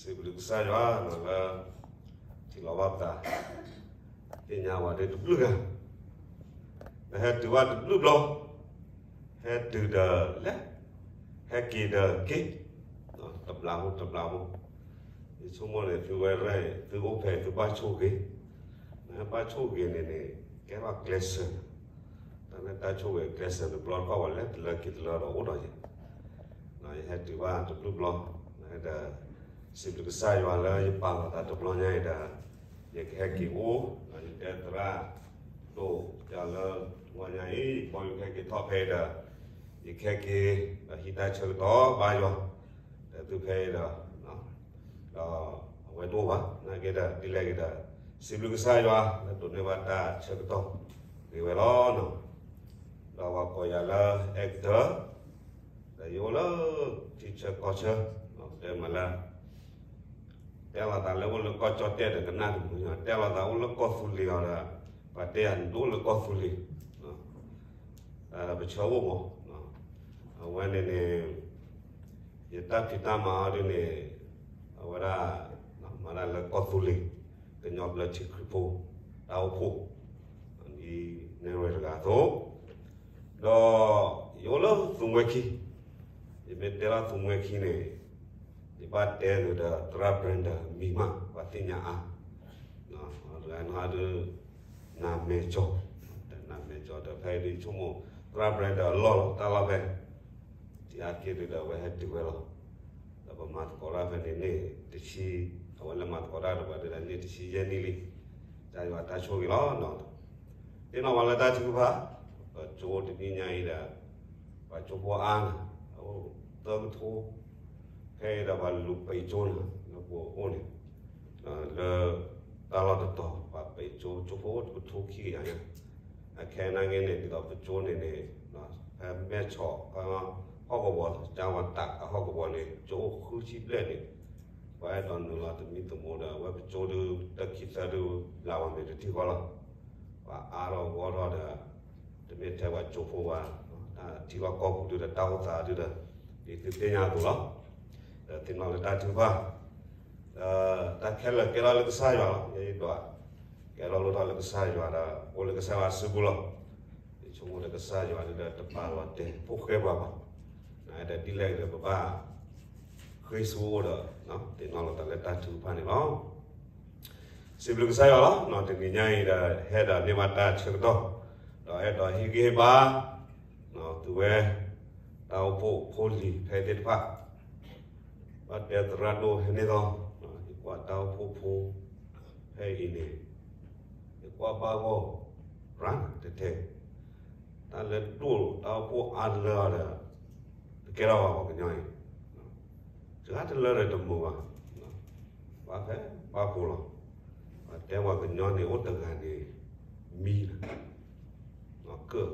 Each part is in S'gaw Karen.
စံးဘျုးကစၢ်ယွၤလၢ ထံၣ်လီၤဘၣ်သး သ့ၣ်ညါဝဲဒၣ်တဘျုးဂၤ, ဟဲတုၤဘၣ်တဘျုးဘျီ, ဟဲတုၤဒီးလဲၤ, ဟဲက့ၤဒီးက့ၤ, တဘျီဖိတဘျီဖိ, ယဆိကမိၣ်န့ၣ် သုဝဲရဲၣ် သုအိၣ်ဖဲသုဘၣ်ဆိၣ်ဂ့ၤ, နဟဲဘၣ်ဆိၣ်ဂ့ၤန့ၣ်န့ၣ် ကဲထီၣ်ကျဲးစၢး, တၢ်လၢတၢ်ဆိၣ်ဂ့ၤကျဲးစၢးတဘျီတခီၣ် ပှၤလဲၤတလၢက့ၤတလၢဒီးအိၣ်ဒီးယၤ ယဟဲတုၤဘၣ်တဘျုးဘျီ, ဒီး စံးဘျုးကစၢ်ယွၤလၢယပာ်လီၤသးတဘျီညါအံၤဒီး ယကဟဲက့ၤအိၣ်, ယတဲသရၣ်ဒိၣ်ယၤလၢ တဘျီညါအံၤ ယဘီယူၤကဟဲက့ၤထီၣ်ဖဲအံၤဒီး ယကဟဲက့ၤ ဒီးဟံးတၢ်ဆၢကတီၢ်ဘါယွၤ ဒီးသုဖဲအံၤဒီး ဒီးအဝဲတအိၣ်ဘၣ် နာ်က့ဒီး ဒ်လဲၣ်ဂ့ၤဒီး စံးဘျုးကစၢ်ယွၤ လၢဒိးန့ၢ်ဘၣ်တၢ်ဆၢကတီၢ်ဂ့ၤဝဲလီၤ. ဒီးပှၤကိးယၤလၢ actor, ဒီးယအိၣ်လၢထံဆၢကီၢ်ဆၢ, တဲမးလၢ တဲလီၤသးလၢအိၣ်လၢကီၢ်ကၠီၣ်တဲၣ်ဒီးကနၣ်တမုာ်, တဲလီၤသးအိၣ်လၢကီၢ်သူလ့ၤအီၤဒီး ပှၤတဲယၤနဒိၣ်လၢကီၢ်သူလ့ၤ, တၢ်ပဆၢအိၣ်မး, အဝဲန့ၣ်န့ၣ် ယတၢ်ဖံးတၢ်မၤအီၤဒ်န့ၣ် အဝဲဒၣ် မၤတၢ်လၢကီၢ်သူလ့ၤ ကညီဘျၢထံခရံာ်ဖိ တၢ်အိၣ်ဖှိၣ် ဒ်နဲၣ်ရွဲၣ်တဂၤအသိး, ဒီးယအိၣ်လၢသူမှဲခံ, ယမ့ၢ်တဲလီၤသူမှဲခံန့ၣ် ယဘၣ်တဲနုာ်ဒီးသရၣ် Brenda မံၤမး ပှၤသ့ၣ်ညါအါ, တဂၤနီၢ်ဒုး နမဲာ်ကၠီ, နမဲာ်ကၠီဒီးဖဲဒ်ဆိကမိၣ် သရၣ် Brenda အလီၢ်လီၤ တၢ်လီၢ်ဖဲ ဒ်အါက့ၢ်ဒုးဒီးအဝဲဟဲတုၤဝဲလီၤ, ဒီးပမၤသကိးတၢ်ဖဲန့ၣ်န့ၣ်တဆံ, အဝဲလၢမၤသကိးတၢ်ဒီးပှၤဒုးဒီးန့ၣ်တဆံယဲၢ်နံၣ်လံ, တၢ်ယွၤတၢ်ဆိၣ်ဂ့ၤလီၤ, သ့ၣ်နီၣ်ပှၤလၢတၢ်ထုကဖၣ်, ပကၠိတနံၤညါအံၤဒီး ပှၤကၠိဖိအါန့ၣ် သၢကထိ, ဖဲအံၤဒီးပှၤလူၤပံးကၠိန့ၣ် လၢပအိၣ်န့ၣ် လၢတၢ်လီၢ်တတီၤ ပှၤပံးကၠိ ကၠိဖိအိၣ်တကထိခံကယၤညါ, အခဲနာ်က့န့ၣ် ဒ်သိးပကၠိန့ၣ်န့ၣ် ဖဲမဲၢ်ဆီး ဖဲဟီၣ်ကဝီၤ ကၠါဝၤတးအဟီၣ်ကဝီၤန့ၣ် ကၠိအိၣ်ဃုဆံဘျဲၣ်န့ၣ်, ပှၤအဲၣ်ဒိးနုာ်လီၤသမံသမိးဒီး အဝဲပကၠိဒုးတၢ်ခံသၢဒုး လၢဝဲမ့ၢ်တထံၣ်ဃီလီၤ, ပှၤအါထီၣ်ဂီၢ်ထီၣ်ဒီး တမ့ၢ်ထဲပှၤကၠိဖိဘၣ်, တၢ်ထံလီၢ်ကီၢ်ပူၤဒုးဒီးတၢ်အိၣ်သးဒုးဒီး ဒ်သုသ့ၣ်ညါအသိးလီၤ, ဒီးသ့ၣ်နီၣ်လၢတၢ်ထုကဖၣ် တၢ်ခဲလၢာ်ကဲထီၣ်လၢကစၢ်ယွၤလီၤ, ယဲယဒွး ကဲထီၣ်လိၣ်ထီၣ်လၢကစၢ်ယွၤဒီး အိၣ်လၢကစၢ်ယွၤစုပူၤလီၤ, ယဆိကမိၣ်ဒီးကစၢ်ယွၤဒုးဒီးတပာ်လီၤတဲာ်ဖိၣ်ဃဲပှၤဘၣ်, ဒီးဒ်လဲၣ်ဂ့ၤဒီးပဘၣ် ဃ့ဆူအအိၣ်ဒီး သ့ၣ်နီၣ်လီၤသးလၢတၢ်ထုကဖၣ်န့ၣ်လီၤ. စံးဘျုးကစၢ်ယွၤလီၤ, တနံၤညါအံၤဒီး ဟဲဒီးန့ၢ်ဘၣ်တၢ်ဆၢကတီၢ်, ဒီးအဲၣ်ဒိးဟ့ၣ်ဂံၢ်ဟ့ၣ်ဘါ သုဝဲ တၢ်အိၣ်ဖှိၣ်ဖိလံၤဖဲသ့ၣ်တဖၣ်, ဘၣ်တဲသရၣ်ဒိၣ်ဟဲန့ၣ်လီၤ, ယကွၢ်တၢ်အိၣ်ဖှိၣ်ဖိ ဖဲအံၤန့ၣ် ယကွၢ်ဘၣ်ဂီၢ် ရၣ်တထဲ တၢ်လၢဒိၣ်တၢ်အိၣ်ဖှိၣ်အါလၢအီၤဒီး တကဲထီၣ်ဘၣ်ပှၤကညီအံၤ, တဂၤတလၢဒီးတမုာ်ဘၣ်, ဘၣ်ဖဲဘၣ်ဖိလီၤ, ပှၤတဲပှၤကညီန့ၣ် အိၣ်တဂၤန့ၣ် မံလီၤ, ကၢၣ်အိၣ်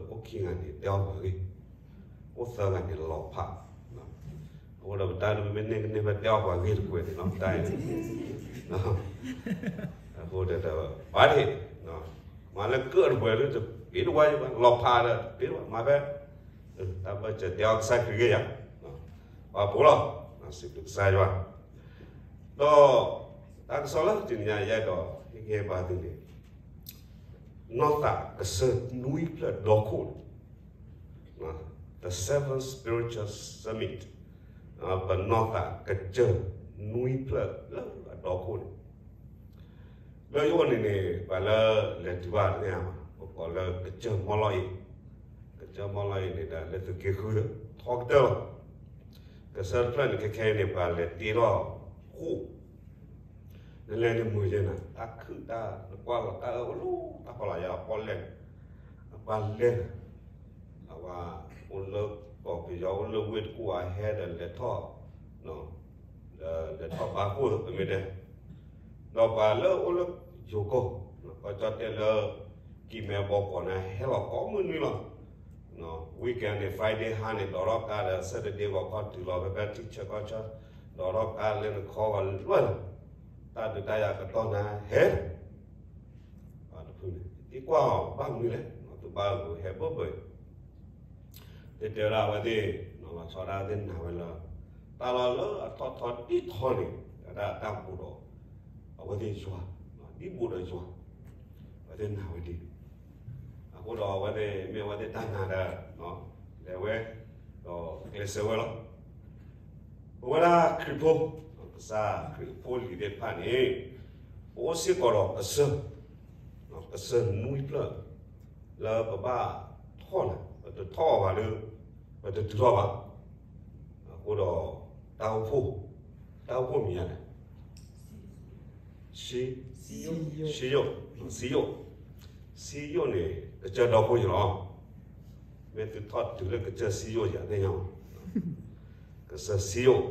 ခံဂၤန့ၣ် တဲအီၣ်ပှၤဂ့ၢ်, အိၣ်သၢဂၤန့ၣ်လီၤဖး, အဃိဒီးပတၢ်ဒုးမ့မ့ၢ်န့ၢ်ကန့ၢ်ဖဲတဲအီၣ်ပှၤဂ့ၢ်တကွဲးန့ၣ်လီၤ, တၢ်အံၤ အဃိဒီး ဘၣ်ဒ့ၣ် မၤလၢကၢၣ်တပှဲၤဒုးတပ့ၤတဝါယဘၣ် လီၤဖးဒီးတပ့ၤတဝါ မၤဖဲ တၢ်ဘၢၣ်စၢၤတဲအီၣ်ကစၢ်ခရံာ်ဂ့ၢ်ယၤ, ပှၤဖိလီၤ, စံးဘျုးကစၢ်ယွၤ, ဒီး တၢ်ကစီၣ်လၢတနံၤညါယအဲၣ်ဒိးဟ့ၣ်ဂံၢ်ဟ့ၣ်ဘါသုန့ၣ် နီၢ်သးကစၢၢ်နွံဖျၢၣ်ဒီခိၣ်န့ၣ် The Seven Spiritual Summit, ပနီၢ်သးကစၢၢ်နွံဖျၢၣ်လၢအဒီခိၣ်န့ၣ်, လၢယအိၣ်န့ၣ်န့ၣ် ပှၤလၢလဲၤတုၤဘၣ်တန့ၢ်ဧါ, ပကိးလၢကစၢၢ်မီၢ်လီၢ်အံၤ, ကစၢၢ်မီၢ်လီၢ်အံၤန့ၣ်ဒီး လၢသုးက့ဃု ထီကတၢၢ်လီၤ, ကစၢၢ်တဖျၢၣ်န့ၣ် ခဲခဲအံၤန့ၣ် ပှၤလဲၤတ့ထီၣ်ဃိၣ် နလဲၤန့ၣ်မုာ်ယဲၢ်နၤ တၢ်ခုၣ်တၢ်နကွၢ်လီၤတၢ်အၢအိၣ်လီၤ တၢ်ဖီလာ်ယၤအပီၣ်လဲၣ်န့ၣ် အပှၤလဲၤန့ၣ် အဝဲအိၣ်လၢကီၢ်ပယီၤအိၣ်လၢဝ့ၢ်တကူၣ်အဟဲဒီးလဲၤထီၣ် ဒီးလဲၤထီၣ်ဘါခိၣ်သပမ့ၢ်တဲ ဒီးပှၤလၢအိၣ်လၢယိၤကီၢ် ကီၢ်ကၠီၣ်တဲၣ်လၢ ကံၢ်မဲဘီကီးန့ၣ် ဟဲလီၤကိးမုၢ်နွံလီၤ. weekend န့ၣ် Friday ဟါန့ၣ် ဒိးထီၣ်ကါဒီး Saturday ဂီၤခီတုၤလီၤဖဲဖဲထံဆၢကီၢ်ဆၢ ဒိးထီၣ်ကါလၢနခီဂီၤလွဲၢ်လီၤ. တၢ်ဒုးတၢ်ယၤကတီၢ်နၤဟဲ ပှၤတဖုန့ၣ် သံကွၢ်အီၤဘၣ်မနုၤလဲၣ် သုဘၣ်ဂုာ်ဟဲဘၢဘၢ တဲတဲဝဲဒၣ်အဝဲသ့ၣ် လီၤဆီဒၣ်သ့ၣ်နာ်ဝဲလၢ တၢ်လီၢ်လၢအထီၣ်ထီဒ်ထီန့ၣ် ဒၣ်တၢ်ဘူးဒီး အဝဲသ့ၣ်ယွၤ, ဒ်ဘူးဒီးယွၤ, အဝဲသ့ၣ်နာ်ဝဲဒ်န့ၣ်, အဃိဒီးအဝဲသ့ၣ်မ့ၢ်အဝဲသ့ၣ်တၢ်နာ်ဒီး လဲၤဝဲ, ဒီးကျဲးစၢးဝဲလီၤ. ပဝဲဒၣ်ခရံာ်ဖိ, ကစၢ်ခရံာ်ဖိလံၤသ့ၣ်တဖၣ်န့ၣ်, ပအိၣ်စ့ၢ်ကီးဒီးကစၢၢ်, ကစၢၢ်နွံဖျၢၣ်, လၢပဘၣ်ထီၣ်န့ၣ် ပတထီၣ်အီၤဘၣ်ဒီး ပတတုၤထီၣ်ဘၣ်. အဃိဒီး တၢ်အိၣ်ဖှိၣ်, တၢ်အိၣ်ဖှိၣ်မံၤယၤလဲၣ်, စံယိၣ်, စံယိၣ်, စံယိၣ်န့ၣ် ကစၢၢ်ဒီခိၣ်ယလီၤ. မ့ၢ်သုထီၣ်တုၤလၢကစၢၢ်စံယိၣ်ယၤသ့ၣ်ညါ, ကစၢၢ်စံယိၣ်,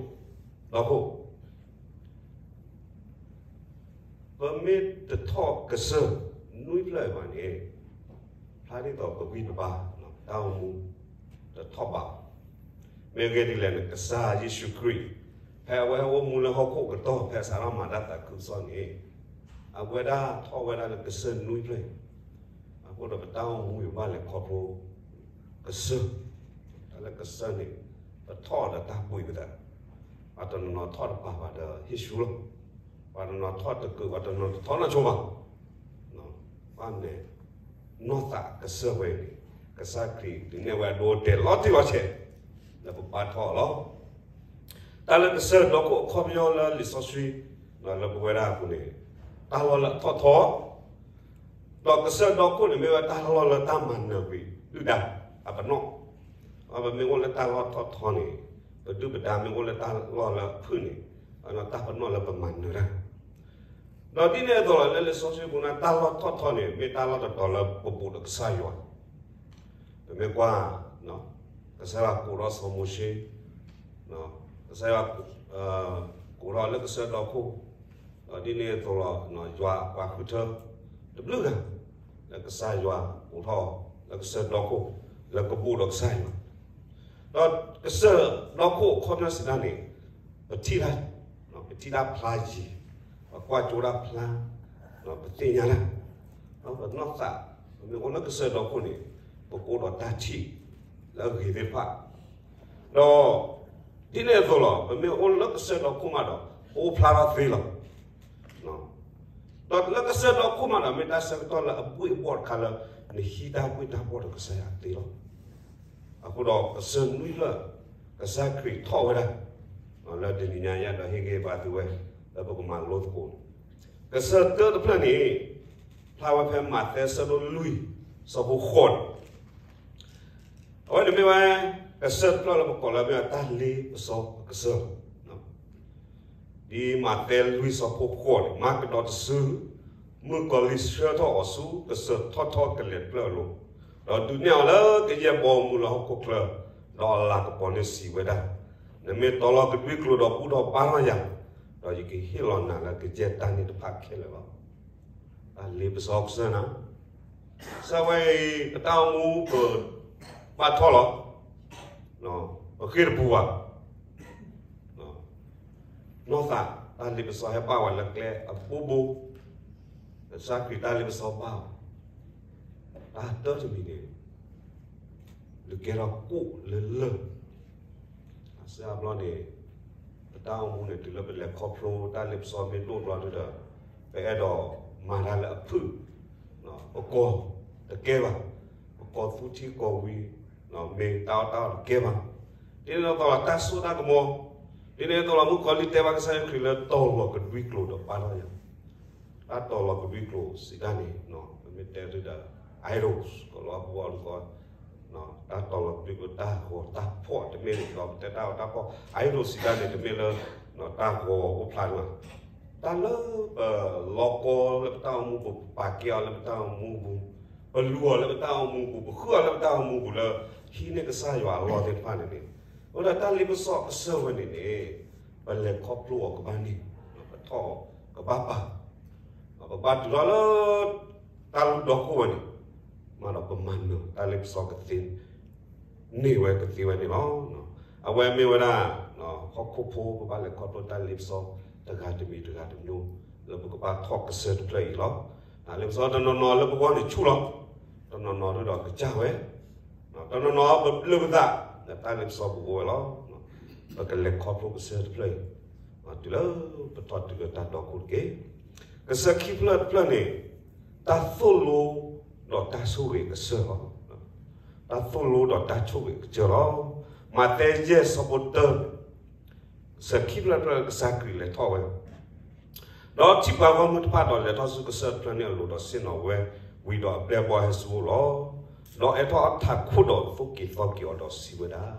ဒီခိၣ် ပမ့ၢ်တထီၣ်ကစၢၢ်နွံဖျၢၣ်ဘၣ်န့ၣ်, ဖျါဒ်သိးပဂံၢ်ပဘါ, တၢ်အိၣ်မူတထီၣ်ဘၣ်. မ့ၢ်ဂ့ၢ်ဒ်လဲၣ်န့ၣ် ကစၢ်ယ့ၣ်ၡူးခရံာ်, ဖဲအဝဲအိၣ်မူလၢဟီၣ်ခိၣ်ကတီၢ် ဖဲစးထီၣ်မၤတၢ်သးခုကစီၣ်န့ၣ်, အဝဲဒၣ်ထီၣ်ဝဲဒၣ်လၢကစၢၢ်နွံဖျၢၣ်, အဃိဒီးပတၢ်အိၣ်မူဘၣ်လဲၤခီဖျိကစၢၢ်, တၢ်လၢကစၢၢ်န့ၣ် ပထီၣ်ဒီးတၢ်ပှ့ၤပသး, ပှၤတနီၤနီၤထီၣ်တပၤဘၣ်ဒီးဟ့ၣ်ဆူၣ်လီၤ, ပှၤတနီၤထီၣ်တကုး ပှၤတနီၤတထီၣ်နီၢ်ဆိဘၣ်. ဘၣ်မနုၤ, နီၢ်သးကစၢၢ်ဝဲန့ၣ် ကစၢ်ခရံာ်ဒုးနဲၣ်ဝဲအဒိအတဲာ်လီၤတံၢ်လီၤဆဲး လၢပဘၣ်ထီၣ်အီၤလီၤ. တၢ်လၢကစၢၢ်ဒီခိၣ်အခီပညီလၢလံာ်စီဆှံ, လၢပဝဲဒၣ်အပူၤန့ၣ်, တၢ်လီၢ်လၢအထီၣ်ထီ, ဒီးကစၢၢ်ဒီခိၣ်န့ၣ် မ့ၢ်ဝဲတၢ်လီၢ်လၢတၢ်မၤနၢၤကွံာ်ဒုၣ်ဒါအပနီၣ်, ပမ့ၢ်အိၣ်လၢတၢ်လီၢ်ထီၣ်ထီန့ၣ်, ပဒုၣ်ပဒါမ့ၢ်အိၣ်လၢတၢ်လီၢ်လၢအဖုၣ်န့ၣ်, တၢ်ပနီၣ်လၢပမၤနၢၤတၢ် ဒီးဒ်န့ၣ်အသိးလီၤ လၢလံာ်စီဆှံပူၤန့ၣ် တၢ်လီၢ်ထီၣ်ထီန့ၣ် မ့ၢ်တၢ်လီၢ်တတီၤလၢပဘူးဒီးကစၢ်ယွၤ, ပမ့ၢ်ကွၢ်, ကစၢ်ယွၤကိးထီၣ်စီၤမိၤၡ့, ကစၢ်ယွၤ, ကိးထီၣ်လၢကစၢၢ်ဒီခိၣ်, ဒီးဒ်န့ၣ်အသိးလီၤ ယွၤအပှၤဃုထၢ, တဘျုးဂၤ, လၢကစၢ်ယွၤကိးထီၣ်, လၢကစၢၢ်ဒီခိၣ်, လၢကဘူးဒီးကစၢ်ယွၤ ဒီးကစၢၢ်ဒီခိၣ်အခီပညီစံးတၢ်န့ၣ်, ပထံၣ်တၢ်, ပထံၣ်တၢ်ဖျါယံၤ, ပကွၢ်ကၠိတၢ်ဖျါ, ပသ့ၣ်ညါတၢ်, ဒီးပနီၢ်သး, ပမ့ၢ်အိၣ်လၢကစၢၢ်ဒီခိၣ်န့ၣ်, ပကအိၣ်ဒီးတၢ်ထံၣ်, လၢအဂ့ၤသ့ၣ်တဖၣ်, ဒီး, ဒ်န့ၣ်အသိးလီၤ ပမ့ၢ်အိၣ်လၢကစၢၢ်ဒီခိၣ်မးဒီး, ပအိၣ်ဖျါထီၣ်သ့လီၤ ဒီးလၢကစၢၢ်ဒီခိၣ်မးဒီး မ့ၢ်တၢ်ဆၢကတီၢ်လၢအဘှ့ၣ်အဘှီၣ်တခါလၢ, နဟံးတၢ်ဘှ့ၣ်တၢ်ဘှီၣ်ဒီးကစၢ်ယွၤသ့လီၤ. အဃိဒီးကစၢၢ်နွံဖျၢၣ်, ကစၢ်ခရံာ်ထီၣ်ဝဲဒၣ်, လၢတနံၤညါယၤဒီးဟ့ၣ်ဂံၢ်ဘါသုဝဲ, လၢပကမၤလိသကိး, ကစၢၢ်တၢတဖျၢၣ်န့ၣ်, ဖျါဝဲဖဲမးသဲအဆၢဒိၣ်လွံၢ်, ဆၢဖိဃိးန့ၣ် အဝဲန့ၣ်မ့ၢ်ဝဲ, ကစၢၢ်တဖျၢၣ်လၢပကိးလၢမ့ၢ်ဝဲတၢ်လ့ပစီကစၢၢ်, ဒ်မးသဲလွံၢ်ဆၢဖိဃိးန့ၣ် မၤကဒီးတစု, မုၣ်ကီၤလံၢ်ဆှၢထီၣ်အီၤဆူကစၢၢ်ထီၣ်ထီကလဲၤတဖျၢၣ်အလိၤ, ဒီးဒုးနဲၣ်အီၤလၢကယဲၢ်ဘီအမူလၢဟီၣ်ခိၣ်ချၢ, ဒီးအလၤကပီၤန့ၣ်စံးဝဲဒၣ်, နမ့ၢ်တီလီၤကဒွံကျိာ်ဒီးဘူၣ်ထီၣ်ဘါထီၣ်ယၤ, ဒီးယကဟ့ၣ်လီၤနၤလၢကယဲၢ်တၢ်န့ၣ်တဖၣ်ခဲလၢာ်လီၤ. တၢ်လ့ပစီကစၢၢ်နၤ, ကစၢ်ဝဲအံၤ ပတၢ်အိၣ်မူပဘၣ်ထီၣ်လီၤ, ပဃ့ၢ်တပူၤဘၣ်, နီၢ်သးတၢ်လ့ပစီဟဲဘၣ်ဝဲလၢကျဲအဘိဘိ, ကစၢ်ခရံာ်တၢ်လ့ပစီဘၣ်ဝဲ, တၢ်တၢတမံၤန့ၣ်, ဒုးကဲထီၣ်ကိၣ်လၢလၢၢ် အစၢအဘျီန့ၣ်, ပတၢ်အိၣ်မူန့ၣ် တုၤလၢပလဲၤခီဖျိတၢ်လ့ပစီမ့ၢ်ဒိၣ်ဘျီဒုဒီး, ပအဲၣ်ဒိးမၤတၢ်လၢအဖုၣ်, ပကီၢ်တကဲဘၣ်, ပကီၢ်သူထံကီၢ်ဝံၤ, မ့ၢ်တၢ်အီၣ်တၢ်အီတကဲဘၣ်, ဒ်န့ၣ်အသိးလီၤ တၢ်စိတၢ်ကမီၤ, ဒ်န့ၣ်အသိးလီၤ မုၣ်ကီၤလံၢ်တဲဘၣ်ကစၢ်ယ့ၣ်ၡူးခရံာ်လၢတီၤလီၤကဒွံကျိာ်ဒီးဘါထီၣ်ယၤ တၢ်တီၤလီၤကဒွံကျိာ်စံးတၢ်န့ၣ်, ပမ့ၢ်တဲသုဒီး idols ကလီၤပဝီၢ်လူကီ, တၢ်တီၤလီၤကဒွံကျိာ်တၢ်ဂီၤတၢ်ဖီၣ်တမ့ၢ်န့ၣ်ဒီး ပတဲတၢ်ဂီၤတၢ်ဖီၣ် idols စံးတၢ်န့ၣ် တမ့ၢ်လၢ တၢ်ဂီၤအိၣ်ဖျါဒံးဘၣ်, တၢ်လၢပလီၤကီလၢပတၢ်အိၣ်မူပူၤ ပပာ်ကဲအီၤလၢပတၢ်အိၣ်မူပူၤ, ပလူၤအီၤလၢပတၢ်အိၣ်မူပူၤ ပဃုအီၤလၢပတၢ်အိၣ်မူပူၤလၢ ဟံးန့ၢ်ကစၢ်ယွၤအလီၢ်သ့ၣ်တဖၣ်န့ၣ်န့ၣ်, အဃိဒီးတၢ်လ့ပစီကစၢၢ်ဝဲန့ၣ်န့ၣ်, ပလဲၤခီဖျိအီၤကဘၣ်န့ၢ်, ပထီၣ်ကဘၣ်ပာ်, ပဘၣ်တုၤထီၣ်လၢ တၢ်လူၢ်ဒီခိၣ်ဝဲန့ၣ်, မ့ၢ်ဒီးပမၤနၢၤတၢ်လ့ပစီကသ့န့ၢ်ဝဲကသ့ဝဲန့ၣ်လီၤ. အဝဲမ့ၢ်ဝဲဒၣ် ဟီၣ်ခိၣ်ဖိပဘၣ်လဲၤခီဖျိတၢ်လ့ပစီတဂၤတမံၤတဂၤတမံၤ, လၢပကဘၣ်ထီၣ်ကစၢၢ်တဖျၢၣ်အံၤလီၤ. လ့ပစီတနီၤနီၤလၢပဂီၢ်န့ၣ်ဆူၣ်လီၤ, တနီၤနီၤဒ်ဒီးကစၢ်ဝဲ, တနီၤနီၤပဘျၢပသး, တၢ်လ့ပစီပူၤအိၣ်ဝဲလီၤ. ပကလဲၤခီဖျိကစၢၢ်တဖျၢၣ်အံၤ, တုၤလၢပထီၣ်တုၤလၢတၢ်ဒိးခိၣ်တက့ၢ်. ကစၢၢ်ခံဖျၢၣ်တဖျၢၣ်န့ၣ်, တၢ်သိၣ်လိဒီးတၢ်ဆိၣ်ဂ့ၤကစၢၢ်လီၤ. တၢ်သိၣ်လိဒီးတၢ်ဆိၣ်ဂ့ၤကစၢၢ်လီၤ. မးသဲယဲၢ်ဆၢဖိတၢ, ကစၢၢ်ခံဖျၢၣ်တဖျၢၣ်ကစၢ်ခရံာ်လဲၤထီၣ်ဝဲ ဒီးထံၣ်ပှၤဂီၢ်မုၢ်တဖၣ်ဒီးလဲၤထီၣ်ဆူကစၢၢ်တဖျၢၣ်န့ၣ်အလိၤဒီးဆ့ၣ်နီၤဝဲဝံၤဒီးအပျဲၢ်အဘီၣ်ဟဲဆူအအိၣ်လီၤ. ဒီးအဲၣ်ထီၣ်အထးခိၣ်ဒီးသိၣ်က့ၤသီက့ၤအီၤဒီးစံးဝဲဒၣ်,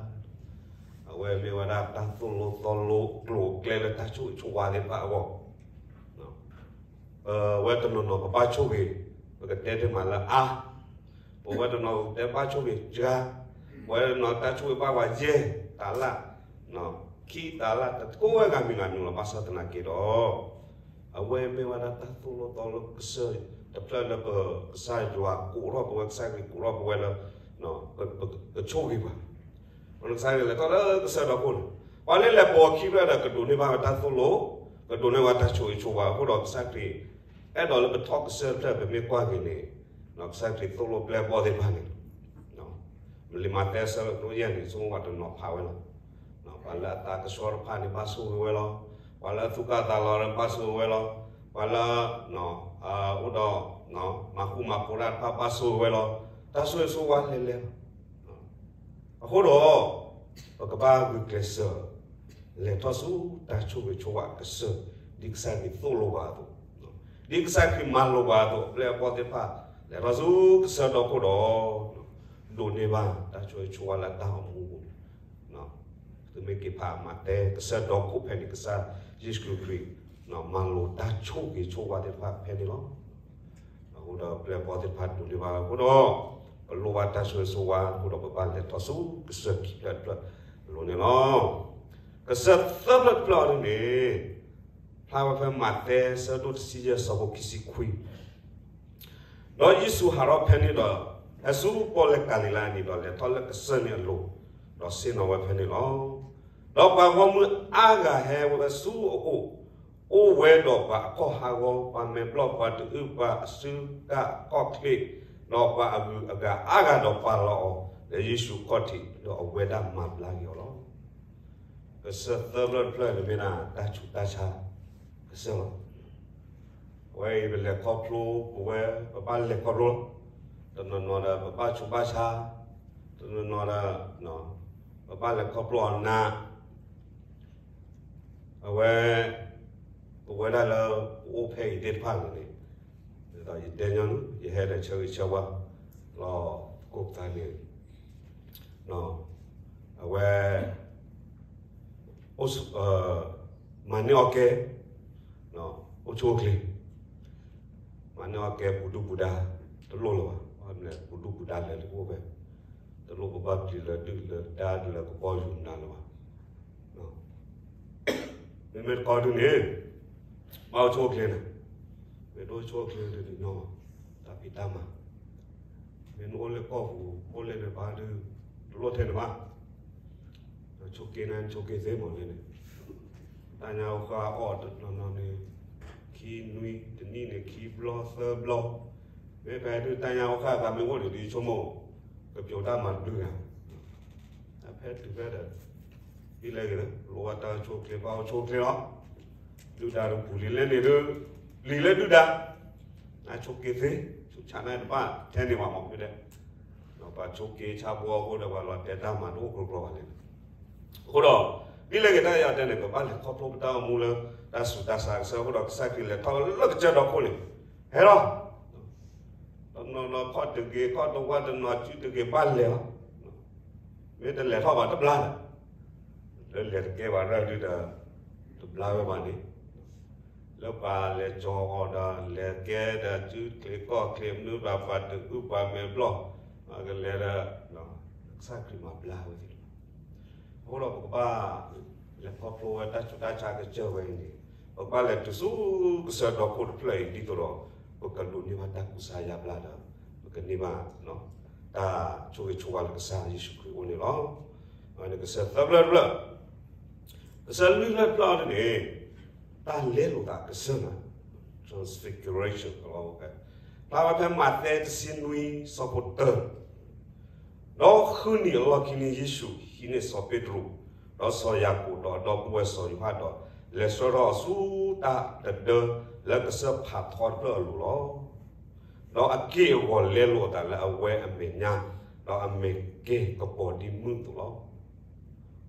အဝဲမ့ၢ်ဝဲဒၣ်တၢ်သိၣ်လိသီလိကျိၤအကျဲလၢတၢ်ဆိၣ်ဂ့ၤဆိၣ်ဝါသ့ၣ်တဖၣ်အဂီၢ် ပဝဲတနီၤနီၤပဘၣ်ဆိၣ်ဂ့ၤ, ပကတဲတ့ၢ်မးလၢအါ, ပဝဲတနီၤတဲဘၣ်ဆိၣ်ဂ့ၤစှၤ, ပဝဲတနီၤတၢ်ဆိၣ်ဂ့ၤဘၣ်ပှၤယဲၢ်တၤလၢ်, ခံတၤလၢ်တကိးဝဲဂၤမံၤဂၤမံၤလီၤ. ဘၣ်ဆၣ်သနာ်က့ဒီး, အဝဲမ့ၢ်ဝဲဒၣ်တၢ်သိၣ်လိသီလိကစၢၢ်တဖျၢၣ်လၢပကစၢ်ယွၤကိးထီၣ်ပဝဲ ကစၢ်ခရံာ်ကိးထီၣ်ပဝဲလၢ ကဆိၣ်ဂ့ၤပှၤ ကစၢ်ခရံာ်လဲၤထီၣ်လၢကစၢၢ်ဒီခိၣ်န့ၣ်, ပှၤလၢလဲၤပိာ်ခံဖျၢၣ်ဒီးကဒိးန့ၢ်ဘၣ်ဝဲတၢ်သိၣ်လိ, ကဒိးန့ၢ်ဝဲတၢ်ဆိၣ်ဂ့ၤဆိၣ်ဝါအဃိဒီးကစၢ်ခရံာ်, အဲၣ်ဒိးလၢပထီၣ်ကစၢၢ်တဖျၢၣ်ပမ့ၢ်ကွၢ်က့ၤန့ၣ်, ကစၢ်ခရံာ်သိၣ်လိပျဲၢ်ဘီၣ်သ့ၣ်တဖၣ်န့ၣ်, မ့ၢ်လံာ်မးသဲအဆၢဒိၣ်ယဲၢ်န့ၣ် ဆိကမိၣ်ပှၤတနီၤဖးဝဲလီၤ. ပှၤလၢအသးကဆှီတဖၣ်န့ၣ်ဘၣ်ဆိၣ်ဂ့ၤဝဲလီၤ. ပှၤလၢအသူၣ်ကၢ်သးလီၤဒီးဘၣ်ဆိၣ်ဂ့ၤဝဲလီၤ. ပှၤလၢ အိၣ်ဒီး မၤဃူမၤဖိးတၢ်တဖၣ်ဘၣ်ဆိၣ်ဂ့ၤဝဲလီၤ. တၢ်ဆိၣ်ဂ့ၤဆိၣ်ဝါလဲၤလဲၤလီၤ. အဃိဒီး, ပကဘၣ်ဂုာ်ကျဲးစၢး လဲၤထီၣ်ဆူတၢ်ဆိၣ်ဂ့ၤဆိၣ်ဝါကစၢၢ်, ဒ်ကစၢ်ခရံာ်သိၣ်လိပှၤအသိး, ဒ်ကစၢ်ခရံာ်မၤလိာ်ပှၤအသိး အပျဲၢ်အဘီၣ်သ့ၣ်တဖၣ် လဲၤထီၣ်ဆူကစၢၢ်ဒီခိၣ်ဒီး ဒိးန့ၢ်ဘၣ်တၢ်ဆိၣ်ဂ့ၤဆိၣ်ဝါလၢတၢ်အိၣ်မူပူၤန့ၣ်, သုမ့ၢ်က့ၤဖးမးသဲကစၢၢ်ဒီခိၣ်ဖဲန့ၣ် ကစၢ်ယ့ၣ်ၡူးခရံာ် မၤလိာ်တၢ်ဆိၣ်ဂ့ၤဆိၣ်ဝါသ့ၣ်တဖၣ်ဖဲန့ၣ်လီၤ. အဃိဒီးပျဲၢ်ဘီၣ်သ့ၣ်တဖၣ်ဒိးန့ၢ်ဘၣ်အဃိဒီး, ပလိၣ်ဘၣ်တၢ်ဆိၣ်ဂ့ၤဆိၣ်ဝါအဃိဒီး ပဘၣ်လဲၤထီၣ်ဆူကစၢၢ်ခံဖျၢၣ်တဖျၢၣ်အလိၤန့ၣ်လီၤ. ကစၢၢ်သၢဖျၢၣ်တဖျၢၣ်အံၤန့ၣ်, ဖျါဝဲဖဲမးသဲဆၢဒိၣ်တဆံယဲၢ်ဆၢဖိခံဆံခွံ ဒီးယ့ၣ်ၡူးဟးထီၣ်ဖဲန့ၣ်ဒီး, ဟဲဆူကီၢ်လၢကၤလံၤလါအနံၤဒီး လဲၤထီၣ်လၢကစၢၢ်န့ၣ်အလိၤ, ဒီးဆ့ၣ်နီၤဝဲဖဲန့ၣ်လီၤ. ဒီးပှၤဂီၢ်မုၢ်အါဂၤဟဲဝဲဆူအအိၣ်, အိၣ်ဝဲဒီးပှၤအခီၣ်ဟးဂီၤ, ပှၤမဲာ်ဘျီၣ်, ပှၤတအုၣ်, ပှၤအစုကၢ်အခီၣ်ချ့, ဒီးပှၤအဂုၤအဂၤအါဂၤဒီးပာ်လီၤအီၤလၢယ့ၣ်ၡူးခီၣ်ထံး, ဒီးအဝဲဒၣ်မၤဘျါက့ၤအီၤလီၤ. ကစၢၢ်သၢဖျၢၣ်တဖျၢၣ်န့ၣ်မ့ၢ်ဒၣ်တၢ်ဆူးတၢ်ဆါကစၢၢ်လီၤ. အဝဲအံၤပလဲၤခီဖျိပဝဲ, ပဘၣ်လဲၤခီဖျိလီၤ. တနီၤနီၤဒီးပဘၣ်ဆူးဘၣ်ဆါ, တနီၤနီၤဒီး ပဘၣ်လဲၤခီဖျိအီၤနၤ အဝဲ, ပဝဲဒၣ်လၢပအိၣ်ဖဲအံၤသ့ၣ်တဖၣ်န့ၣ်, ဒ်သိးယတဲညီနုၢ် ယဟဲဒီးဆၢဂ့ၤဆၢဝါလီၤ. ကိးပသးန့ၣ်, အဝဲ, အိၣ်ဆူၣ်, မၤန့ၢ်အီၣ်ကဲ, အိၣ်ဆူၣ်အိၣ်ချ့, မၤန့ၢ်အီၣ်ကဲပူၤဒုၣ်ပူၤဒါ, တလိၣ်လၢၤဘၣ်, ပူၤဒုၣ်ပူၤဒါလဲၤလၢပအိၣ်ဖဲ, တလိၣ်ပဘၣ်ပျံၤလၢဒုၣ်လၢဒါလၢကဘီယူၤနၤလၢၤဘၣ်. မ့မ့ၢ်တခီဒုန့ၣ်, ဘၣ်အိၣ်ဆူၣ်အိၣ်ချ့န့ၣ်, မ့ၢ်တအိၣ်ဆူၣ်အိၣ်ချ့ဒုးနီၢ်, တၢ်ဖံးတၢ်မၤ, မ့ၢ်နအိၣ်လၢကီၢ်ပူၤ အိၣ်လၢနဘါဒုး, တလိၣ်ထဲနဘၣ်, ဆိးက့နၤဆိးက့သ့မးန့ၣ်, တၢ်ညါအိၣ်ဃာ်အီၣ်တနီၤနီၤန့ၣ်, ခံနွံတနံၣ်န့ၣ်ခံဘျီသၢဘျီ, မ့ၢ်ဖဲဒုးတၢ်ညါအိၣ်ဃာ်သးမ့ၢ်အိၣ်န့ၣ် ဒ်ဆိကမိၣ်, ကပျိးတၢ်မၤတဘျုးဂၤ ဖဲတုၤဖဲဒီး, ဒ်လဲၣ်ဂ့ၤလၢ လိၣ်ဘၣ်တၢ်အိၣ်ဆူၣ်အိၣ်ချ့ ဘၣ်အိၣ်ဆူၣ်အိၣ်ချ့လီၤ. ဒုၣ်ဒါတပူၤလံလဲၣ်န့ၣ်ဒုး, ပျံၤလၢဒုၣ်ဒါ, နဆိးက့သ့, ဆူးဆါန့ၣ်တဘၣ်ထဲန့ၣ်ဘၣ်မ့ၢ်ဖဲဒဲး, ပှၤဆိးက့ဆါဘှီအဃိဒီး ပှၤလီၤတဲာ်တၢ်မၤတအိၣ်ကြီကြီဘၣ်လဲၣ်. အဃိဒီး, ဒ်လဲၣ်ဂ့ၤတၢ်ယတဲန့ၣ် ပဘၣ်လဲၤခီဖျိပတၢ်အိၣ်မူလၢ တၢ်ဆူးတၢ်ဆါကစၢၢ်အဃိဒီး ကစၢ်ခရံာ်လဲၤထီၣ်လၢကစၢၢ်ဒီခိၣ်န့ၣ်, ဟဲလီၤ တနီၤနီၤခီၣ်တဂ့ၤ ခီၣ်တဝါတနီၤစုတဂ့ၤ ဘၣ်လဲၤလီၤ. မ့ၢ်တလဲၤထီၣ်ဘၣ်တဘျါလၢၤ, လၢလဲၤတကဲဘၣ်ရၢ်ဒုးဒီး, တဘျါဝဲဘၣ်န့ၣ်, လၢပှၤလဲၤကၠီၤအီၤဒီး လဲၤကဲဒီးစုချ့ကီၢ်ချ့မနုၤဘၣ် ပှၤတအုၣ်ပှၤမဲာ်ဘျီၣ်, ကလဲၤဒီး, ကစၢ်ခရံာ်မၤဘျါဝဲသ့ၣ်တဖၣ်. အဃိဒီးပကဘၣ်, လဲၤခီဖျိဝဲတၢ်ဆူးတၢ်ဆါကစၢၢ်ဝဲအံၤန့ၣ်, ပကဘၣ်လဲၤတုၤဆူကစၢၢ်ဒီခိၣ်တဖျၢၣ်အံၤ ဒ်သိးဒီး, ပကဒိးန့ၢ်ဘၣ်တၢ်ကူစါယါဘျါဒီး, ပကန့ၢ်ဘၣ်, တၢ်ဆိၣ်ဂ့ၤဆိၣ်ဝါလၢကစၢ်ယ့ၣ်ၡူးခရံာ်အအိၣ်န့ၣ်လီၤ. ကစၢၢ်သၢဖျၢၣ်တဖျၢၣ်, ကစၢၢ်လွံၢ်ဖျၢၣ်တဖျၢၣ်အံၤန့ၣ်, တၢ်လဲလိာ်သးကစၢၢ်နၤ, transfiguration ဖျါဝဲဖဲမးသဲတဆံနွံဆၢဖိတၢ ဒီးဃုနံၤအလီၢ်ခံန့ၣ် ယ့ၣ်ၡူးဟံးန့ၢ်စီၤပ့းတရူး, ဒီးစီၤယၤကိာ်ဒီးအဒီပုၢ်ဝဲၢ်စီၤယိၤဟၣ်ဒီး လဲၤဆှၢထီၣ်အီၤဆူတၢ်တဒၢလၢကစၢၢ်ဖးထီတဖျၢၣ်အလိၤလီၤ. ဒီးအက့ၢ်အဂီၤလဲလိာ်အသးလၢအဝဲအမဲာ်ညါ, ဒီးအမဲာ်ကဲၤကပီၤဒ်မုၢ်အသိးလီၤ.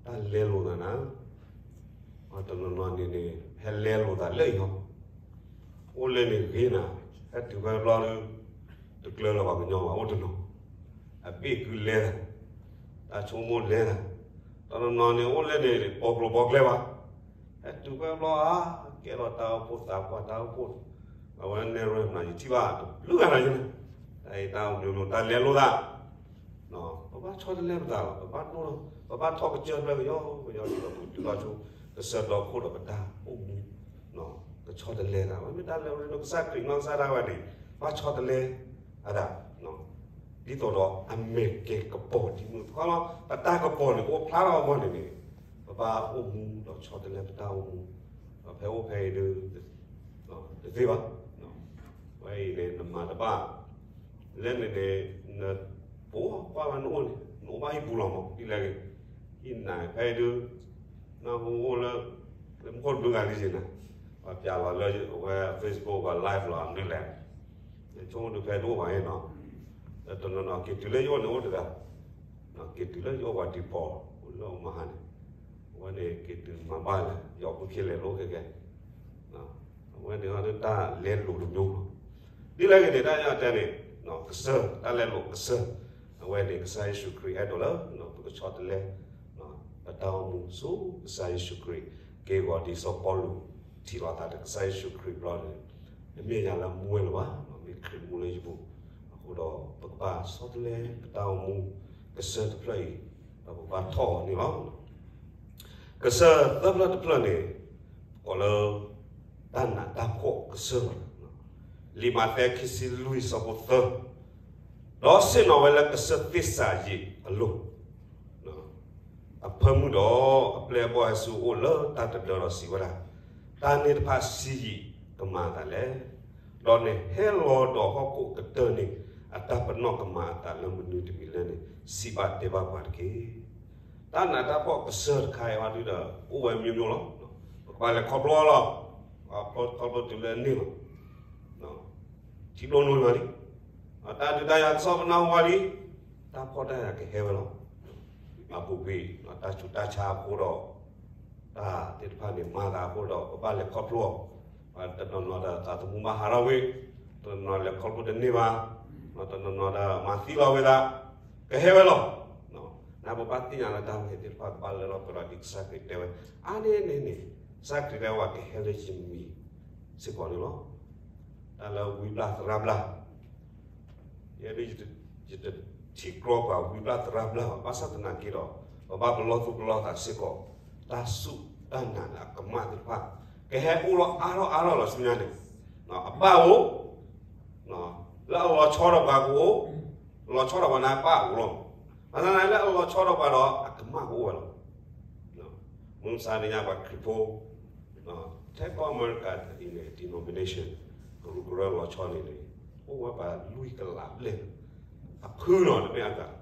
တၢ်လဲလိာ်သးနၤ တနီၤနီၤန့ၣ်န့ၣ် ဟဲလဲလိာ်သးလၢအံၤဟီ, အိၣ်လၢန့ၣ်ဂ့ၤနၤ, ဟဲတုၤဖဲဘျီဒီး တကျၢၤလၢၤပှၤကညီဘၣ် အိၣ်တနီၤ, အဘ့ၣ်ကုလဲသး, တၢ်ဆိကမိၣ်လဲသး, တနီၤနီၤန့ၣ် အိၣ်လၢန့ၣ် ပိာ်ကျိၤပိာ်ကျဲဘၣ်, ဟဲတုၤဖဲဘျီဧါ, ကဲထီၣ်တၢ်အိၣ်ဖှိၣ်သးပှၢ်တၢ်အိၣ်ဖှိၣ်, အဝဲနဲၣ်ရွဲမနၤ ယထံၣ်ဘၣ်တဘျုးဂၤနၤယန့ၣ်, တၢ်အံၤတၢ်အိၣ်မနုၤမနုၤ တၢ်လဲလိာ်သး ပဘၣ်ဆီတလဲပသးလီၤ, ပဘၣ်ဒိၣ်လီၤ, ပဘၣ်ထီၣ်ကစၢၢ်ဖျၢၣ်ကယီကယီဒီး ပတုၤလီၤဆိ ကစၢၢ်ဒီခိၣ်ဒီးပတၢ်အိၣ်မူ, ကဆီတလဲသး, မ့မ့ၢ်တၢ်လဲၤဝဲဒၣ်ကစၢ်ခရံာ်နီၢ်ကစၢ်ဒၣ်ဝဲန့ၣ် ဘၣ်ဆီတလဲအသး, ဒ်သိးဒီးအမဲာ်ကဲၤကပီၤဒ်မုၢ်, ခီလီၤ ပတၢ်ကပီၤန့ၣ်ကအိၣ်ဖျါထီၣ်အဂီၢ်န့ၣ်န့ၣ်, ပဘၣ်အိၣ်မူဒီးဆီတလဲပတၢ်အိၣ်မူ, ဒီးဖဲအိၣ်ဖဲအံၤဒုး တသ့ဘၣ်, ဝဲအံၤန့ၣ် နမၤတဘၣ် လၢန့ၣ်န့ၣ် နပိာ်ကွၢ်ဝဲနအိၣ်န့ၣ် နအိၣ်ဘၣ်ဟံၣ်ပူၤလီၤမး ဒ်လဲၣ်ဂ့ၤ, ဟံၣ်နၤဖဲအံၤဒုး နၢ်ဟူအိၣ်လၢ လၢမူခိၣ်တဘျုးဂၤလံစ့ၢ်နၤ, ပျးလီၤလၢအဝဲ Facebook ပှၤ live လီၤ အမနုၤလဲၣ်, ဆိကမိၣ်ဒုးဖဲတအိၣ်ဘၣ်အံၤနီၤ, တနီၤနီၤက့ၤတုၤလၢယအိၣ်န့ၣ်အိၣ်တဂၤ, က့ၤတုၤလၢယအိၣ်ပှၤဒံးပီၤ အိၣ်လၢအမဟါန့ၣ်, အဝဲန့ၣ်က့ၤတုၤမၤဘၣ်လၢ ယီၤဖိခံလဲၤလိခဲကဲ အဝဲန့ၣ်တၢ်လဲလိာ်တမျိုးလီၤ, ဒ်လဲၣ်ဂ့ၤန့ၣ် တၢ်ယတဲန့ၣ် ကစၢၢ် တၢ်လဲလိာ်ကစၢၢ်, အဝဲန့ၣ် ကစၢ်ယ့ၣ်ၡူးခရံာ်အဲၣ်ဒိးလၢ ပကဆီတလဲ ပတၢ်အိၣ်မူဆူကစၢ်ယ့ၣ်ၡူးခရံာ်, က့ၤဂီၤဒ်စီၤပီလူးထံၣ်လိာ်သးဒီးကစၢ်ယ့ၣ်ၡူးခရံာ်ဘျီန့ၣ်, တမ့ၢ်ယၤလၢမူဝဲလၢၤဘၣ်, မ့ၢ်ခရံာ်မူလၢယပူၤ, အဃိဒီးပကဘၣ်ဆီတလဲပတၢ်အိၣ်မူကစၢၢ်တဖျၢၣ်အံၤ, ဒီးပကဘၣ်ထီၣ်အီၤန့ၣ်လီၤ. ကစၢၢ်သၢဖျၢၣ်တဖျၢၣ်န့ၣ် ကိးလၢ တၢ်နးတၢ်ဖှီၣ်ကစၢၢ်လီၤ. လံာ်မးသဲခံဆံလွံၢ်ဆၢဖိသၢ, ဒီးဆ့ၣ်နီၤဝဲလၢကစၢၢ်သ့ၣ်စၤယံးအလိၤ, အဖၢမုၢ်ဒီးအပျဲၢ်အဘီၣ်ဟဲဆူအအိၣ်လၢတၢ်တဒၢဒီးစံးဝဲဒၣ်, တၢ်န့ၣ်တဖၣ်ဆံးယံးကမၤအသးလဲၣ်. ဒီးနဟဲလီၤဒီးဟီၣ်ခိၣ်ကတၢၢ်န့ၣ် အတၢ်ပနီၣ်ကမၤအသးလၢမနုၤတမံၤလဲၣ်န့ၣ် စံးဘၣ်တဲဘၣ်ပှၤတက့ၢ်. တၢ်နးတၢ်ဖှီၣ်ကစၢၢ်တခါအံၤဝဲဒုဒီး အိၣ်ဝဲမျိုးမျိုးလီၤ. ပကဘၣ်လဲၤခီဖျိအီၤလီၤ. ခီဖျိတုၤလၢန့ၣ်လီၤ. ထံဒိၣ်နီၢ်လီၤလံ. တၢ်ဒုးတၢ်ယၤကစီၣ်ပနၢ်ဟူဝဲလံ. တၢ်ဖှီၣ်တၢ်ယာ်ကဟဲဝဲလီၤ. အပူၤကွံာ် တၢ်ဆူးတၢ်ဆါအဃိဒီး တၢ်သ့ၣ်တဖၣ်န့ၣ် မၤသးအဃိဒီး ပဘၣ်လဲၤခီဖျိအီၤ. တနီၤနီၤဒီးသးသမူဘၣ်ဟးထီၣ်ဝံၤ, တနီၤနီၤလဲၤခီဖျိတန့ၢ်ဘၣ်, တနီၤနီၤဒီးမၤသံလီၤဝဲဒၣ်, ကဟဲဝဲလီၤ. နပဘၣ်သ့ၣ်ညါလၢတၢ်ဝဲသ့ၣ်တဖၣ် ကဘၣ်လၢထီၣ်ပှဲၤဒီးဒ်ကစၢ်ခရံာ်တဲဝဲ, အါန့ၢ်န့ၣ်န့ၣ် ကစၢ်ခရံာ်တဲဝဲကဟဲလၢယမံၤစ့ၢ်ကီးန့ၣ်လီၤ. တၢ်လၢဝံဘျၣ်သရၣ်ဘျၣ် ယဲဒၣ် ယတထံၣ်ကြီပှၤဝံဘျၣ်သရၣ်ဘျၣ်ဘၣ်, ဘၣ်ဆၣ်သနာ်က့ဒီး ပဘၣ်ပလီၢ်သူၣ်ပလီၢ်သးစ့ၢ်ကီး, တၢ်စူၢ်တၢ်နာ်လၢအကမၣ်သ့ၣ်တဖၣ် ကဟဲအိၣ်လီၤအါထီၣ်အါထီၣ်လီၤဆူညါန့ၣ်, အဘၣ်အိၣ်, လၢအလီၤဆီဒီးပှၤကအိၣ်, လီၤဆီဒီးပှၤန့ၣ်အဘၣ်အိၣ်လီၤ. ဘၣ်ဆၣ်သနာ်က့လၢအလီၤဆီဒီးပှၤဒီးအကမၣ်ကအိၣ်ဝဲလီၤ. မုၢ်မဆါတနံၤညါပှၤခရံာ်ဖိ ထဲကီၢ်အမဲရကၤအံၤန့ၣ် denomination ကရူၢ်ကရၢလီၤဆီန့ၣ်န့ၣ် အိၣ်ဝဲပှၤလွံၢ်ကလးဘျဲၣ်, အဖုလီၤ တမ့ၢ်အသး,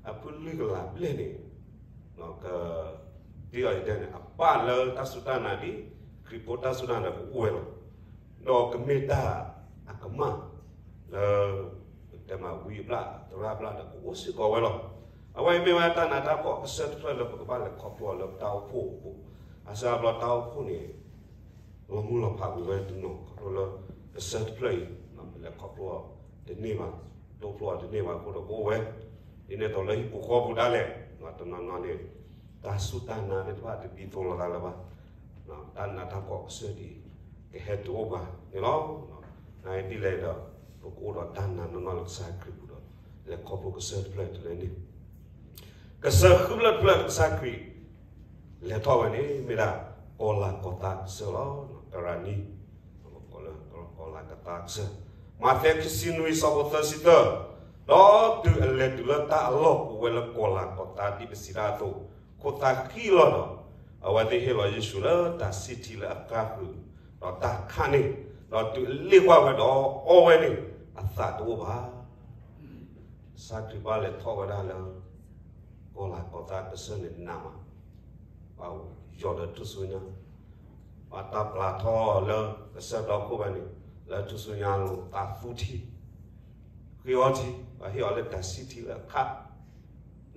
အဖုလွံၢ်ကလးဘျဲၣ်န့ၣ် က ဒ်သိးယတဲန့ၣ် အဘၣ်လၢတၢ်စူၢ်တၢ်နာ်ဒ် ခရံာ်ဖိတၢ်စူၢ်တၢ်နာ်ကအိၣ်ဝဲလီၤ. ဒီးကမ့ၢ်တၢ်အကမၣ်လၢ ပတဲမးဝံအဘျၣ်သရၣ်ဘျၣ်ဒီးကအိၣ်စ့ၢ်ကီးဝဲလီၤ. အဝဲအံၤမ့ၢ်ဝဲတၢ်နးတၢ်ဖှီၣ်ကစၢၢ်တဖျၢၣ်လၢပကဘၣ်လဲၤခီဖျိအီၤလၢပတၢ်အိၣ်ဖှိၣ်အပူၤ, အစၢဘျီတၢ်အိၣ်ဖှိၣ်န့ၣ် လီၤမုၢ်လီၤဖးဝံၤဝဲတနီၤ ခီဖျိလၢ ကစၢၢ်တဖျၢၣ်အံၤ ပလဲၤခီဖျိအီၤတန့ၢ်ဘၣ်, တိဖျိအီၤတန့ၢ်ဘၣ်အဃိဒီးကအိၣ်ဝဲ, ဒ်န့ၣ်အသိးလၢဟံၣ်ပူၤဃီပူၤဒၣ်လဲာ် တနီၤနီၤန့ၣ် တၢ်စူၢ်တၢ်နာ်သ့ၣ်တဖၣ်တဒ်သိးလိာ်သးလၢၤဘၣ်, တၢ်နးတၢ်ဖှီၣ်ကစၢၢ်ဒ်အံၤ ကဟဲတုၤအိၣ်ပှၤန့ၣ်လီၤ. နဒ်လဲၣ်ဒီး ပကအိၣ်ဒီးတၢ်နာ်နီၢ်နီၢ်လၢကစၢ်ခရံာ်ပူၤဒီး လဲၤခီဖျိကစၢၢ်တဖျၢၣ်တုၤလၢန့ၣ် ကစၢၢ်ဃုဖျၢၣ်တဖျၢၣ်လၢကစၢ်ခရံာ် လဲၤထီၣ်ဝဲန့ၣ် မ့ၢ်ဒၣ် ကီၤလၤကီၤသးကစၢၢ်လီၤ. ကရၤနံ ကီၤလၤကီၤသးကစၢၢ်, မးသဲခံဆံနွံဆၢဖိသၢဆံသၢ, ဒီးတုၤအလဲၤတုၤလၢတၢ်အလီၢ်ကိးဝဲလၢကီၤလၤကီၤသးဒ်ပစံးတၢ်အသိး, ခိၣ်သၣ်ဃံလီၤဒီး အဝဲသ့ၣ်ဟ့ၣ်လီၤယ့ၣ်ၡူးလၢတၢ်ဆံၣ်ထံလၢအဃၣ်ဃုာ်, ဒီးတၢ်ခးန့ၢ်, ဒီးတုၤအလ့ၣ်ကွၢ်ဝဲဒီးအီဝဲန့ၣ် အသးတအိၣ်ဘၣ်. ကစၢ်ခရံာ်ဘၣ်လဲၤထီၣ်ဝဲဒၣ်လၢ ကီၤလၤကီၤသးကစၢၢ်န့ၣ်နးမး, ပာ်ယီၤဒီးထူၣ်စုညါ, ပာ်တၢ်ပျၢ်ထီၣ်လၢကစၢၢ်ဒီခိၣ်ဘၣ်န့ၣ်, လၢထူၣ်စုညါလိၤသးသူထံ, ဃ့အီထံ, ပဟ့ၣ်အီၤလၢတၢ်ဆံၣ်ထံလၢအခါ,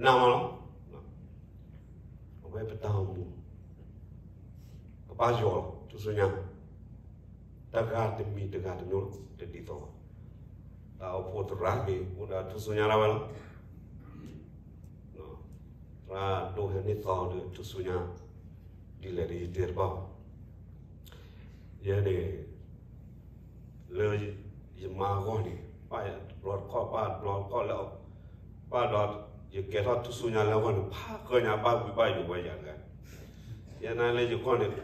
နးမးလီၤ. အဝဲပတၢ်အိၣ်မူ ကဘၣ်ယီၤလီၤ ထူၣ်စုညါ, တဂၤတမံၤတဂၤတမံၤလီၤ တဒ်သိးဘၣ်. တၢ်အိၣ်ဖှိၣ်သရၣ်ဂ့ၤ အိၣ်ဒီးထူၣ်စုညါလၢဝဲလီၤ. သရၣ်ဒိၣ်ဟဲန့ၢ်သီဒီးထူၣ်စုညါ, ဒ်လဲၣ်ဒီးယတဲတဘၣ်ဘၣ်. ယဲန့ၣ် လၢယမါအဂီၢ်န့ၣ် ပာ်ဘျီတခီၣ် ပာ်ဘျီတခီၣ်လၢ ပာ်ဘျီ ယကဲထီၣ်ထူၣ်စုညါလၢအဂီၢ်န့ၣ် ဖးဃၢညါဘၣ်ဝံၤဘၣ်ယိၤဝဲယၤတဂၤ, ယဲနာ်လၢယဂီၢ်န့ၣ်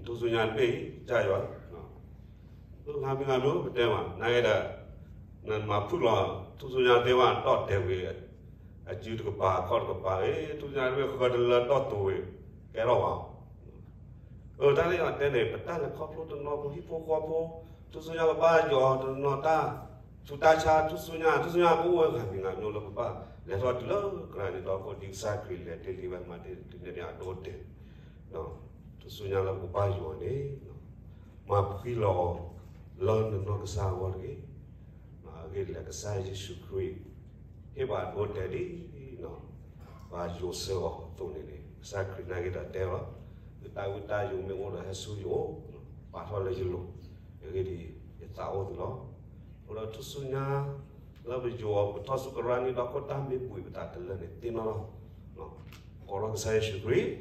ထူၣ်စုညါတဘ့ၣ်အံၤ ကစၢ်ယွၤ လၢငါမံၤငါမံၤပတဲမး နာ်က့ဒီး နမၤဖုၣ်လီၤ ထူၣ်စုညါသ့ဝဲဒီးတဲဝံၤ အစုတကပၤ အခီၣ်တကပၤ အ့ ထူၣ်စုညါတဘ့ၣ်ဃၢတလၢဒီၣ်တိၤဝံၤ ကဲထီၣ်ဘၣ် အတၢ်လၢယတဲန့ၣ် ပတၢ်လဲၤခီဖျိတနီၤ ပဟံၣ်ဖိဃီဖိ ထူၣ်စုညါပဘၣ်ယီၤတနီၤတၢ် ဆူးတၢ်ဆါ ထူၣ်စုညါ ထူၣ်စုညါကအိၣ်ဝဲဂၤမံၤဂၤမံၤလၢပဘၣ်လဲၤထီၣ်တုၤလၢကရၢန့ၣ်ဒီး ဒ်ကစၢ်ခရံာ်လဲၤတ့ၢ်လံဝဲမၤတ့ၢ်တုၤန့ၣ်န့ၣ် အဒိအတဲာ် ထူၣ်စုညါလၢပဘၣ်ယီၤန့ၣ် မၤဖှံလီၤအီၤ လၢနနီၢ်ကစၢ်အဂီၢ်တဂ့ၤ. အဂ့ၢ်ဒ်လဲၣ် ကစၢ်ယ့ၣ်ၡူးခရံာ် ဟ့ၣ်ပှၤဒိတဲာ်ဒ် ပှၤယိၤစၢၤအီၤအသိးန့ၣ်န့ၣ် ကစၢ်ခရံာ်နာ်က့ဒီးတဲလီၤ, ယတၢ်ဝံတၢ်ယိးမ့ၢ်အိၣ်ဒီးဟဲဆူယအိၣ်, ပာ်ထီၣ်လၢယလိၤ, အဂ့ၢ်ဒ်အံၤ ယသးအိၣ်သုလီၤ. အဃိဒီးထူၣ်စုညါ လၢပယိၤအီၤပထီၣ်ဆူကရၢန့ၣ်ဒီး ခိၣ်တၢ်မ့ၢ်ဘှံးပသးတလၢန့ၣ် သ့ၣ်နီၣ်လီၤ ကိးထီၣ်ကစၢ်ယ့ၣ်ၡူးခရံာ်,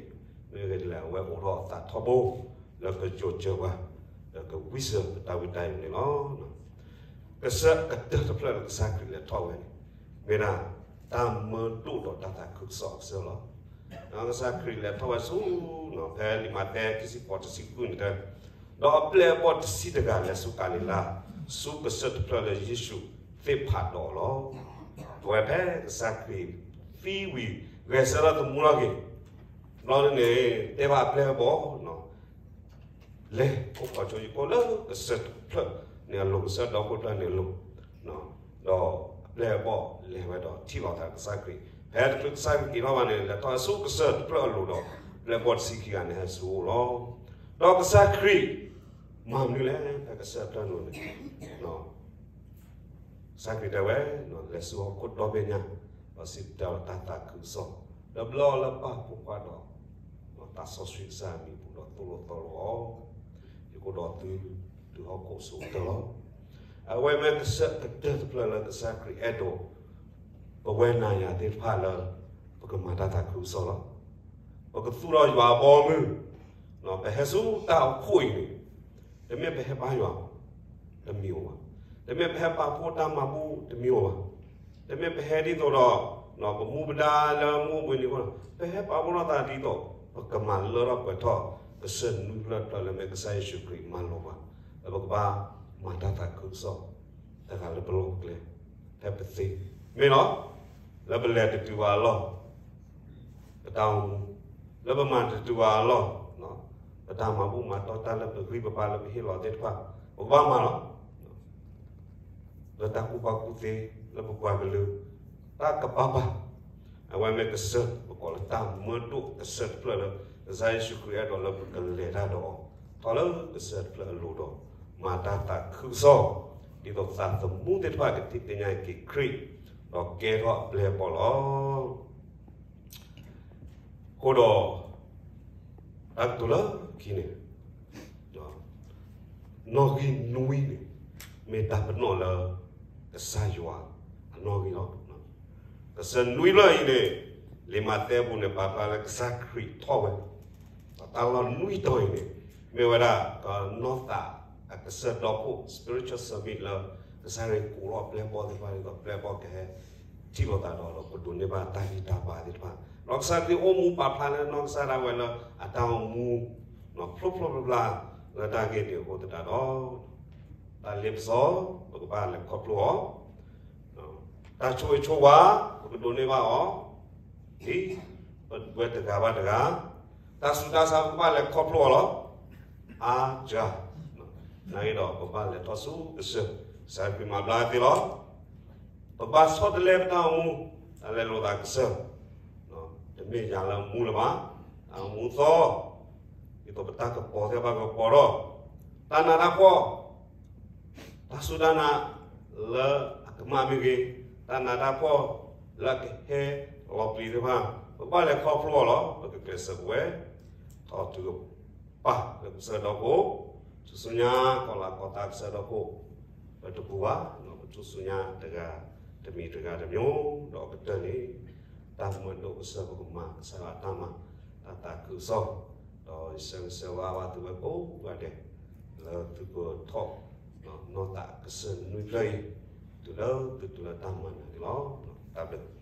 မ့ၢ်ဂ့ၤဒ်လဲၣ် အဝဲအိးထီၣ်အသးထီဘိ လၢကယိၤစၢၤပှၤ, ဒီးကဝံစၢၤပတၢ်ဝံတၢ်ယိးန့ၣ်လီၤ. ကစၢၢ်ကတၢၢ်တဖျၢၣ်လၢကစၢ်ခရံာ်လဲၤထီၣ်ဝဲန့ၣ် မ့ၢ်ဒၣ် တၢ်မၢဒိၣ်ဒီးတၢ်သးခုကစီၣ်အကစၢၢ်လီၤ. ကစၢ်ခရံာ်လဲၤထီၣ်ဝဲဆူ ဖဲလံာ်မးသဲခံဆံဃိးတဆံဃုန့ၣ်တဲ, ဒီးအပျဲၢ်အဘီၣ်တဆံတဂၤလဲၤဆူကၤလံၤလါ, ဆူကစၢၢ်တဖျၢၣ်လၢယ့ၣ်ၡူးသ့ၣ်ဖးဒီးအီၤလီၤ. ပဝဲဖဲကစၢ်ခရံာ်သံဝံၤ ဂဲၤဆၢထၢၣ်သမူထီၣ်က့ၤ ဘျီန့ၣ် တဲဘၣ်အပျဲၢ်အဘီၣ် လဲၤအိၣ်ခိးဆိယိၤကိၣ်လၢကစၢၢ်တဖျၢၣ်န့ၣ်အလိၤ ကစၢၢ်ဒီခိၣ်တဖျၢၣ်န့ၣ်အလိၤ, ဒီးအပျဲၢ်အဘီၣ်လဲၤဝဲဒီးထံၣ်လိာ်သးကစၢ်ခရံာ်, ဖဲတချုးကစၢ်ခရံာ်က့ၤထီၣ်ဘၣ်န့ၣ် လဲၤထီၣ်ဆူကစၢၢ်တဖျၢၣ်အလိၤဒီး ပျဲၢ်ဘီၣ်တဆံခံဂၤန့ၣ်ဟဲဆူအအိၣ်လီၤ. ဒီးကစၢ်ခရံာ် မၤမနုၤလဲၣ် ဖဲကစၢၢ်တဖျၢၣ်န့ၣ် ကစၢ်ခရံာ်တဲဝဲ လဲၤဆူဟီၣ်ခိၣ်ဒီဘ့ၣ်ညါ, ဒီးစံၣ်တဲၤတဲလီၤတၢ်သးခုကစီၣ်, ဒီးဘျၢအီၤလၢပၢ်ဖိခွါဒီး သးစီဆှံကစၢ်အမံၤအပူၤဒီးသိၣ်လိသီလိအီၤ, ယကအိၣ်ဒီးသုတုၤဟီၣ်ခိၣ်အစိၤကတၢၢ်လီၤ. အဝဲမ့ၢ်ကစၢၢ်ကတၢၢ်တဖျၢၣ်လၢကစၢ်ခရံာ်အဲၣ်ဒိး ပဝဲနၤယၤသ့ၣ်တဖၣ်လၢ ပကမၤတၢ်သးခုကစီၣ်လီၤ. ပကသူၣ်ထီၣ်ယွၤအဘီအမုၢ်, ပဟဲဆူတၢ်အိၣ်ဖှိၣ်အံၤန့ၣ် တမ့ၢ်ပဟဲဘါယွၤ တမံၤအိၣ်ဘၣ်, တမ့ၢ်ပဟဲပာ်ဖှိၣ်တၢ်မၤဘူၣ်တမံၤအိၣ်ဘၣ်, တမ့ၢ်ပဟဲဒ်သိးဒီး ပမူပဒါလၢမူပူၤန့ၣ်, ပဟဲပာ်ဖှိၣ်ထီၣ်သးဒ်သိး ပကမၤလၢထီၣ်ပှဲၤထီၣ် ကစၢၢ်နွံဖျၢၣ်တဖျၢၣ်လၢမ့ၢ်ကစၢ်ယ့ၣ်ၡူးခရံာ်မၤလိာ်ပှၤ, လၢပကဘၣ်မၤတၢ်သးခုကစီၣ် တဂၤလၢပလီၢ်ပကျဲ ဖဲပသ့, မ့ၢ်လီၤ, လၢပလဲၤတတုၤဘၣ်အလီၢ် ပတၢ်အိၣ်မူ, လၢပမၤတတုၤဘၣ်အလီၢ်, ပတၢ်မၤဘူၣ်မၤတီၢ် တၢ်လၢပဂံၢ်ပဘါလၢပဟ့ၣ်လီၤသ့ၣ်တဖၣ် ပကဘၣ်မၤလီၤ. လၢတၢ်ကူၣ်ဘၣ်ကူၣ်သ့ လၢပပှၤကလုာ် တၢ်ကပၤပၤ, အဝဲမ့ၢ်ကစၢၢ် ပကိးလၢတၢ်မၢဒိၣ်ကစၢၢ်တဖျၢၣ်လၢ ကစၢ်ယ့ၣ်ၡူးခရံာ်အဲၣ်ဒိးလၢပကလဲၤတၢ်ဒီးအီၤ, ထီၣ်လၢကစၢၢ်တဖျၢၣ်အလိၤဒီး မၤတၢ်သးခုကစီၣ်, ဒ်သိးသးသမူသ့ၣ်တဖၣ်ကသ့ၣ်ညါက့ၤခရံာ်, ဒီးကဲထီၣ်အပျဲၢ်အဘီၣ်လီၤ. အဃိဒီး တၢ်ကတိၤလၢခံန့ၣ် နီၣ်ဂံၢ်နွံန့ၣ် မ့ၢ်တၢ်ပနီၣ်လၢ ကစၢ်ယွၤအနီၣ်ဂံၢ်လီၤ. ကစၢၢ်နွံဖျၢၣ်အံၤန့ၣ် လံာ်မးသဲပူၤန့ၣ် ပာ်ဖျါလၢကစၢ်ခရံာ်ထီၣ်ဝဲ, တၢ်လီၢ်နွံတီၤအံၤန့ၣ် မ့ၢ်ဝဲဒၣ် ကနီၢ်သးအကစၢၢ်ဒီခိၣ် spiritual summit လၢ ကစၢ်ခရံာ်ကိးထီၣ်ပျဲၢ်ဘီၣ်သ့ၣ်တဖၣ်ဒ်သိး ပျဲၢ်ဘီၣ်ကဟဲ ထံၣ်လိာ်သးဒီး ဒီးပဒိးန့ၢ်ဘၣ်တၢ်ဂံၢ်တၢ်ဘါသ့ၣ်တဖၣ်, ဒီးကစၢ်ခရံာ်အိၣ်မူပာ်ဖျါလၢနီၢ်ကစၢ်ဒၣ်ဝဲလၢအတၢ်အိၣ်မူ ဖျိဖျိဖျါဖျါလၢတၢ်ဂ့ၢ်န့ၣ်အဃိသတးဒီး တၢ်လ့ပစီ ပကဘၣ်လဲၤခီဖျိအီၤ, တၢ်ဆိၣ်ဂ့ၤဆိၣ်ဝါ ပကဒိးန့ၢ်ဘၣ်အီၤ ဒ်ပဝဲတဂၤဘၣ်တဂၤ, တၢ်ဆူးတၢ်ဆါ ပကဘၣ်လဲၤခီဖျိအီၤလီၤ. အါစှၤ နာ်က့ဒီး ပဘၣ်လဲၤထီၣ်ဆူကစၢၢ်, ကစၢ်ခရံာ်မၤဘျါသ့လီၤ. ပဘၣ်ဆီတလဲပတၢ်အိၣ်မူ, တၢ်လဲၤလိာ်သးကစၢၢ်, တမ့ၢ်ယၤလၢမူလၢၤဘၣ်, အမူသီ, ဒ်သိးပတၢ်ကပီၤသ့ၣ်တဖၣ်ကပီၤထီၣ်, တၢ်နးတၢ်ဖှီၣ်, တၢ်စူၢ်တၢ်နာ်လၢအကမၣ်မ့ၢ်ဂ့ၤ, တၢ်နးတၢ်ဖှီၣ်လၢအကဟဲလီၤပျံၤသ့ၣ်တဖၣ်, ပဘၣ်လဲၤခီဖျိအီၤလီၤ. ပကကျဲးစၢးပဝဲ ထီၣ်ထုကပၢ်လၢကစၢၢ်ဒီခိၣ်, ထူၣ်စုညါ ကီၢ်လၤကီၢ်သးကစၢၢ်ဒီခိၣ်, ပတပူၤဘၣ်, ပထူၣ်စုညါတဂၤတမံၤတဂၤတမံၤ, ဒီးအကတၢၢ်န့ၣ် တၢ်မၢဒိၣ်ကစၢၢ်ပကမၤကစၢ်ယွၤတၢ်မၤ, တၢ်သးခုကစီၣ်, ဒီးယဆၢဂ့ၤဆၢဝါဘၣ်သုဝဲကိးဂၤဒဲး, လၢသုကထီၣ် နီၢ်သးကစၢၢ်နွံဖျၢၣ်အံၤ, တုၤလၢသုတုၤလၢတၢ်မၤနၢၤန့ၣ်လီၤ. တၢ်ဘျုး